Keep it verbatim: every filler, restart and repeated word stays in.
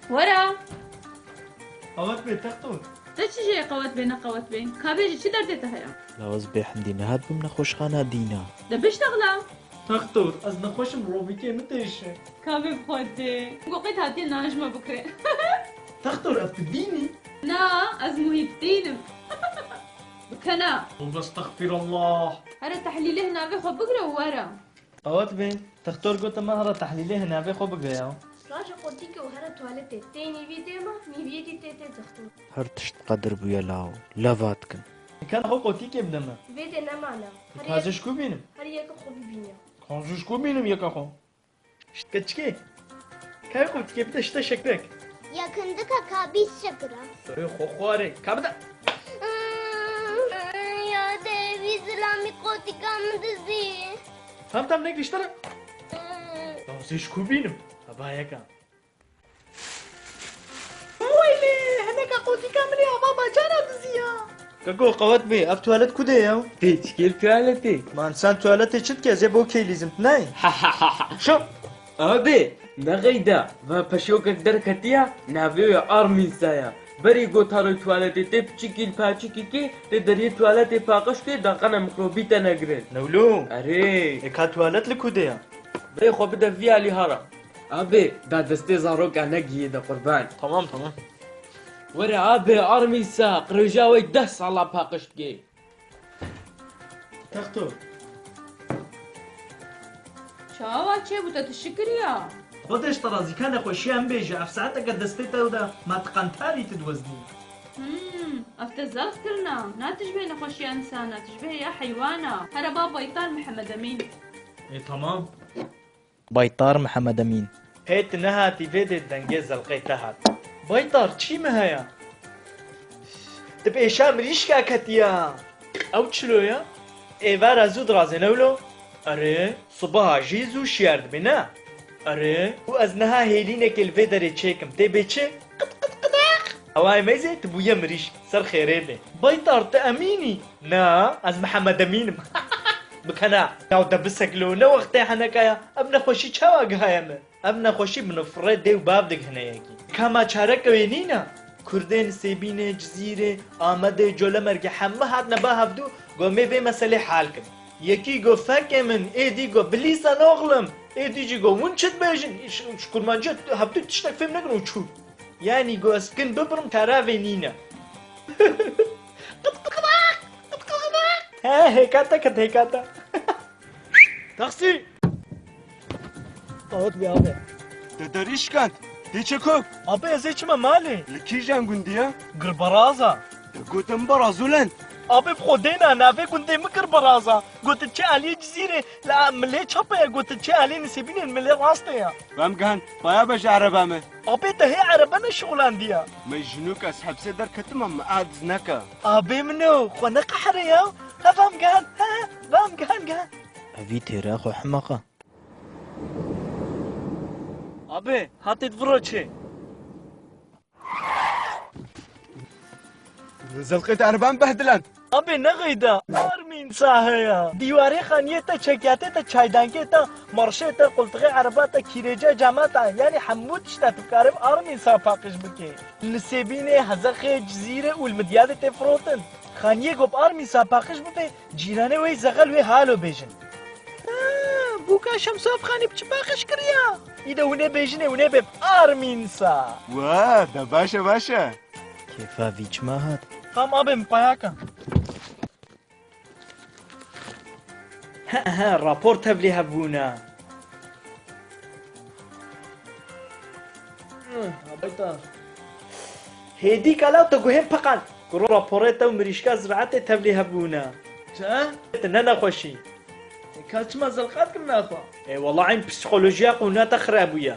Were! Qewet bê, textor. Te çi jê qewet bê, ne qewet bê? Ka bêjî çi derdê te heye? Lawaz bê hindî nehat bim nexweşxana dîna. De biştexla. Textor, ez nexweş im, robîkê min têşe. Ka bê bi xwe dê. Go qet hatiye najma bikire. Textor, ev tu dînî? Na, ez Muhîddîn im. Bikena. Tövbe estexfirullah. Here tehlîlê hinavê xwe bigire û were. Qewet bê, textor gote me here tehlîlê hinavê xwe bigire ya. Raje qotîkê û here tuwaletê. Tê nîvî dê me, nîviyê dî tê tê textor. Her tişt qedir bûye lawo. Leva dikin. Nika xwe qotîkê bide me. Vê dê nemane. Her Ka yek, ji ku bînim? Her yek xwe bibîne. Ka ji ku bînim yeka xwe? Şt keçikê. Kayê qotîkê bide şte şekrek. Yakındika ka bîst şekira. Sorê xwe xwarê. Ka bide. Ya dê vî zilamî qotîka min dizî. Tam tam nek diştara. Ya zê ji ku bînim? Heba yeka. Weylê, hineka qotîka min ê ava bacana diziya. Keko, qewet bê, ev tuwalet ku de ya? Tê çi kêl tuwaletê? Ma însan tuwaletê çi dike, ez ê bo kêlîzim, tu nayê? Şo. Abê, nexeyda, va peşokek derketiya, navê wê Armînsa ya. Berî gotaro tuwaletê tê piçikî li paçikî kê, tê deriyê tuwaletê paqij kê, daqana mikrobî te negirin. Newlo. Erê. E ka tuwalet li ku de ya? Berê xwe bide vî alî hara. Abê, da destê zaroka negiyê de qurban. Tamam, tamam. Were abê, Armîsa, qirêja wê deh sala paqij dikê. Texto. Çawa çêbû te tu şikiriya? Xwedeş te razî ka nexweşiya min bêje, ev saeteke destê te da, ma tu qentarî tu diweznî. Hmm, ev te zaf kirina. Na tijbê nexweşiya insana, tijbê ya heywana. Here ba Baytar Mihemed Emîn. Ê, tamam. Baytar Mihemed Emîn. Hê tu nehatî vê dê dengê zelqê te hat. Baytar, çî mi heye? Tu pêşa mirîşka ketiya. Ew çilo ya? Êvara zû dirazê newlo? Erê, sibaha jî zû şiyar dibê, ne? Erê, û ez niha hêlînekê li vê derê çêkim. Tê bê çi? Qit qit qideq. Ewa meyzê, tu bûye mirîşk. Ser xêrê bê. Baytar, tu Emîn î? Na, ez Mihemed Emîn im. Bikena, yaw de bisek lo, ne wextê heneka ya. Ev nexweşî çawa gihaye me? Ev nexweşî bi nifrê dê û bav digihine yekî. Ka ma çareke wê nîne? Kurdê Nisêbînê, Cizîrê, Amedê, Colemêrgê hemû hatine ba hevdû, go mê vê meselê hal kin. Yekî go fekê min, êdî go bilîsan oxlim, êdî jî go hûn çi dibêjin? Ji, ji kurmancî hevdû tiştek fêm nekin û çû. Yanî go ez kin bibirim, kara vê nîne. Qit qit qit qit. He, hêka te ket, hêka te. Taksî! Qewet bê abe. Te derî şikand. Tê çeko? Abe, ez ê çima malê. Li kîjan gundî ye? Girberaza. Te gotin berazulen. Abe, bi xwe dêna, navê gundê min Girberaza. Gotin çi aliyê Cizîrê, la milê çapê ye, gotin çi aliyê Nisêbînê, milê rastê ye. Vem gihan, paya be ji ereba me. Abe, te hê erebe neşixulandiya. Me jinûk ez hepsê derketim, me adiz neke. Abê min o, xwe neqehre ya. He, vem gihan, he, he, vem gihan, gihan. Evî têra xwe hemaqa. Abê, hatê di viro çê. Zelqê te erban behdilen. Abê, ne qeyda. Armîn sahe ya. Dîwarê xaniyê te, çekyatê te, çaydankê te, marşê te, qultixê ereba te, kîrêce cama te, yanî hemû tişta tu karim Armîn sa paqij bike. Nisêbînê, Hezexê, Cizîrê û li Midyadê tê firotin. Xaniyê go bi Armîn sa paqij bibe, cîranê wê zexel wê halo bêjin. Ha, bûka Şemso Efxanî bi çi paqij kiriya? Îde hûn ê bêjinê, hûn ê bê bi Armîn sa. Wa, de baş e, baş e. Kêfa vî çima hat? Tam abê min payaka. He, he, rapor tevlî hebûna. Hı, abayta. Hêdî kala te guhên peqan. Kuro raporê te û mirîşka ziraetê tevlî hebûna. Çi? Te ne nexweşî. E, ka çima zelqat kirina xwe? E, wela eyn psîkolojiya qûna te xirab bûye.